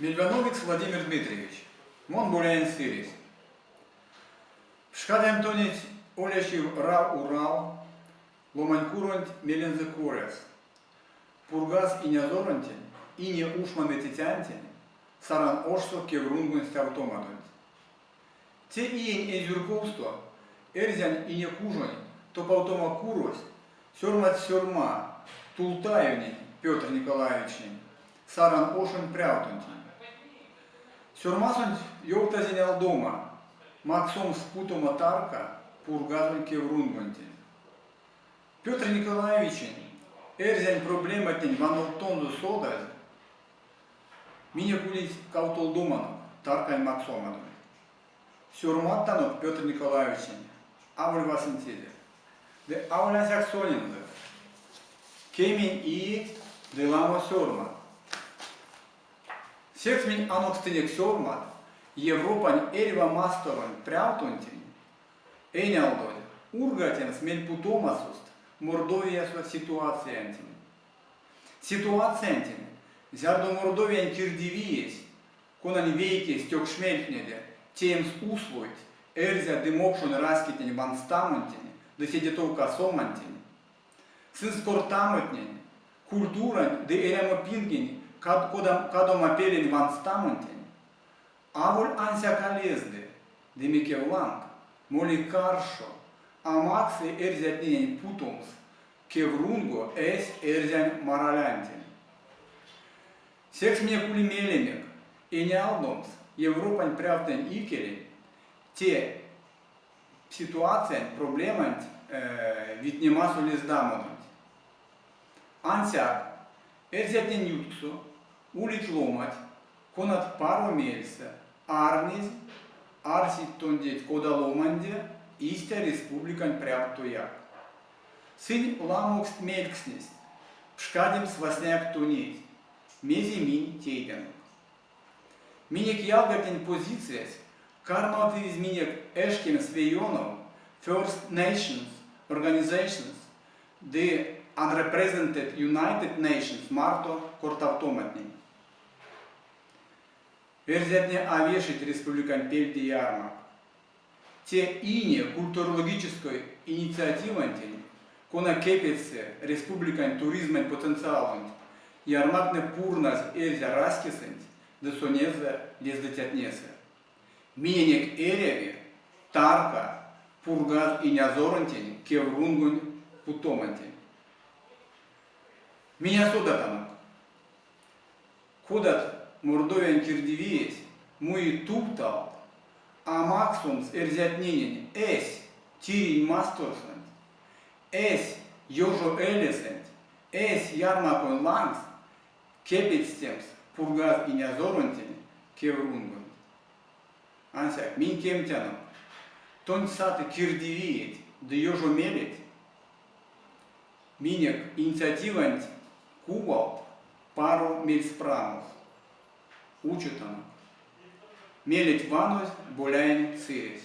Мельвановикс Владимир Дмитриевич, мон Боляень Сыресь. Пшкадян тонеть олячив Рав-Урал ломанькуронть мелензэ коряс. Пургаз инязоронтень, ине ушманветицянтень, Саран ошсо кеврунгонь стявтомадонть. Те иень эйзюрковсто Эрзянь Инекужонь топавтома курось сёрмадсь сёрма Тултаевнень Пётр Николаевичнень, Саран ошонь прявтонтень. Сёрмасонть ёвтазь энялдома максомс путома тарка Пургазонь кеврунгонтень. Пётр Николаевичень эрзянь проблематнень вановттонзо содазь, Минек улить кавтолдоманок, таркань максомадонть. Сёрмадтанок Пётр Николаевичень аволь васенцеде. Ды аволь ансяк сонензэ. Кемень иеть ды ламо сёрмат. Секс минь анокстынек сёрмат Европань эрьва масторонь прявтонтень, энялдозь ургатемс мельпутомасост Мордовиясо ситуациянтень. Ситуациянтень, зярдо Мордовиянь кирдивиесь, конань вейкесь тёкшмельтнеде, теемс условийть эрзя ды мокшонь раськетнень ванстамонтень ды седе тов касомантень, сынст кортамотнень, культурань ды эрямопингень кадомапелень ванстамонтень, аволь ансяк а лезды, ды мекевланг, моли каршо, а максы эрзятненень путомс Кеврунго эсь эрзянь маралянтень. Секс минек ули меленек энялдомс Европань прявтнэнь икеле те ситуациянть, проблеманть витнемасо лездамодонть. Ансяк эрзятнень ютксо улить ломать, конат паро мельсэ арнезь арсить тондеть кода ломанде, истя республикань прявттояк. Сынь ламоксть мелькстнесть, пшкадемс васняяк тонеть, мезе минь тейтянок. Минек ялгатнень позициясь кармавтымизь минек эшкемс ве ёнов First Nations Organizations ды Unrepresented United Nations марто кортавтоматнень. Эрзятне а вешить республикань пельде ярмак. Те ине культурологической инициативантень, кона кепедьсы республикань туризмань потенциалонть, ярмактне пурназь эрзя раськесэнть ды сонезэ лездыцятнесэ. Миненек эряви тарка Пургаз инязоронтень кеврунгонь путомантень. Минь а содатанок, Кодат Мордовиянь кирдивиесь муи тувталт а максомс эрзятненень эсь тиринь масторсонть, эсь ёжоэлесэнть, эсь ярмаконь лангс кепедстемс Пургаз инязоронтень кеврунгонть. Ансяк минь кемтянок, тонть саты кирдивиеть ды ёжомелеть минек инициативанть кувалт паро мельспрамос. Учотанок. Мелеть ванозь Боляень Сыресь.